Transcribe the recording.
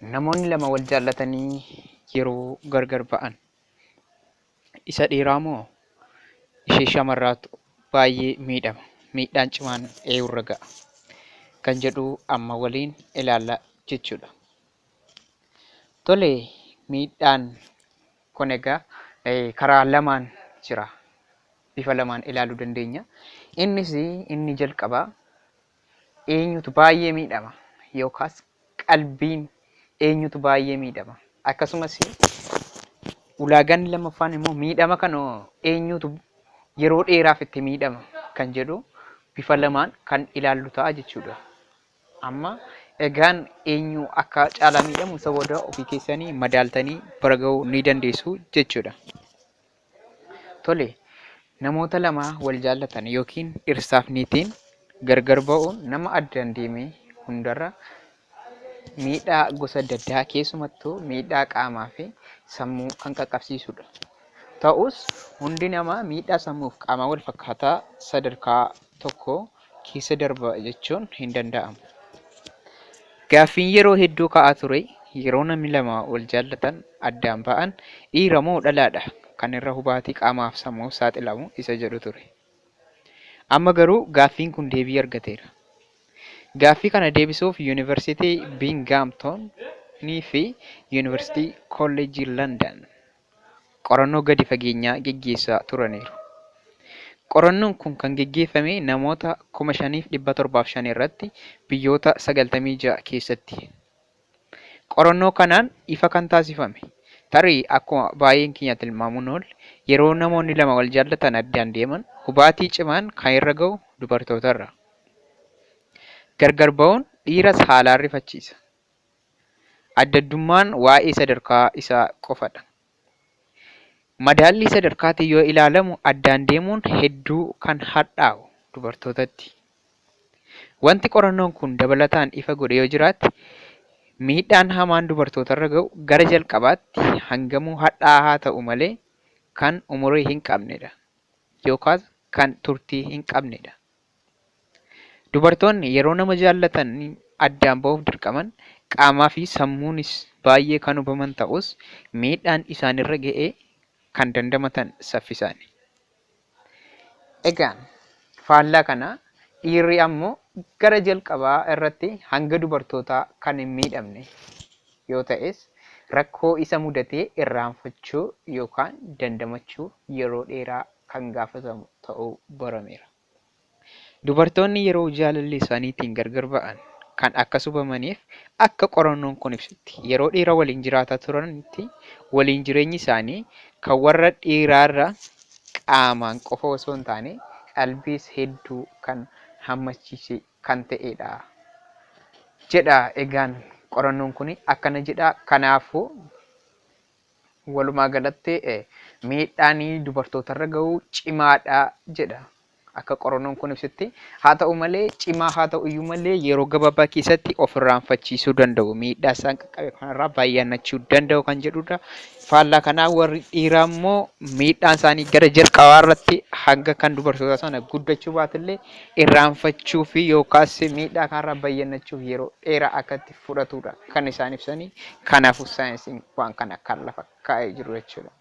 Namoonni lama wal jaallatanii yeroo gargar ba'an isa dhiiraa moo ishee shamarraatu baay'ee miidhama? Miidhaan cimaan eenyurra ga'a? Kan jedhu amma waliin ilaalla jechuudha. Tole, miidhaan kun egaa karaa lamaan jira. Bifa lamaan ilaaluu dandeenya. Innis inni jalqabaa eenyutu baay'ee miidhama yookaas qalbiin eenyutu baay'ee miidhama. Akkasumas ulaagaan lammaffaan immoo miidhama kana eenyutu yeroo dheeraaf itti miidhama kan jedhu bifa lamaan kan ilaallu ta'a jechuudha. Amma egaan eenyu akka caalaa miidhamu isa booda ofii keessanii madaaltanii bira ga'uu ni dandeessu jechuudha. Tole, namoota lama wal jaallatan yookiin dhirsaaf niitiin gargar ba'uun nama addaan deeme hundarra miidhaa gosa adda addaa, keessumattuu miidhaa qaamaa fi sammuu kan qaqqabsiisudha. Ta'us hundi namaa miidhaa sammuuf qaamaa wal fakkaataa sadarkaa tokko keessa darba jechuun hin danda'amu. Gaaffiin yeroo hedduu ka'aa ture, yeroo namni lama wal jaallatan addaan ba'an dhiira moo dhalaadha kan irra hubaatii qaamaaf sammuuf saaxilamu isa jedhu ture. Amma garuu gaaffiin kun deebii argateera. Gaaffii kana deebisuuf Yuunivarsiitii Biingaamtoonii fi Yuunivarsiitii Kolleejjii Landan qorannoo gadi fageenyaa geggeessaa turaniiru. Qorannoon kun kan geggeeffame namoota 5,705 irratti biyyoota 96 keessatti. Qorannoo kanaan ifa kan taasifame, tarii akkuma baay'een keenya tilmaamuun oolle, yeroo namoonni lama wal jaallatan addaan deeman hubaatii cimaan kan irra ga'u dubartootarra. Gargar ba'uun dhiiras haalaan rifachiisa. Addaddummaan waa'ee sadarkaa isaa qofadha. Madaallii sadarkaatiin yoo ilaalamu addaan deemuun hedduu kan hadhaa'u dubartootatti. Wanti qorannoon kun dabalataan ifa godhe yoo jiraate, miidhaan hamaan dubartootarra ga'u gara jalqabaatti hangamuu hadhaa'aa haa ta'u malee kan umurii hin qabnedha yookaas kan turtii hin qabnedha. Dubartoonni yeroo nama jaallatan addaan ba'uuf dirqaman qaamaa fi sammuunis baay'ee kan hubaman ta'us, miidhaan isaanirra ga'e kan dandamatan saffisaani. Egaan faallaa kanaa dhiirri ammoo gara jalqabaa irratti hanga dubartootaa kan hin miidhamne yoo ta'es, rakkoo isa mudate irraanfachuu yookaan dandamachuuf yeroo dheeraa kan gaafatamu ta'uu barameera. Dubartoonni yeroo jaalallee isaaniitiin gargar ba'an kan akkas hubamaniif, akka qorannoon kun ibsutti, yeroo dhiira waliin jiraataa turanitti waliin jireenyi isaanii kan warra dhiiraarra qaamaan qofa osoo hin taane qalbiis hedduu kan hammachiise kan ta'edha jedha. Egaan qorannoon kun akkana jedha. Kanaafuu walumaa galatti miidhaan dubartootarra gahu cimaadha jedha, akka qorannoon kun ibsutti. Haa ta'u malee, cimaa haa ta'u iyyuu malee, yeroo gabaabaa keessatti of irraanfachiisuu danda'u. Miidhaa isaan qaqqabe kanarraa baay'annachuu danda'u kan jedhudha. Faallaa kanaa warri dhiiraa immoo miidhaan isaanii gara jalqabaa irratti hanga kan dubartoota sana guddachuu baatullee, irraanfachuu fi yookaas miidhaa kanarraa bayyannachuuf yeroo dheeraa akka itti fudhatudha kan isaan ibsanii. Kanaafuu saayinsiin waan kana kan lafa kaa'ee jiru jechuudha.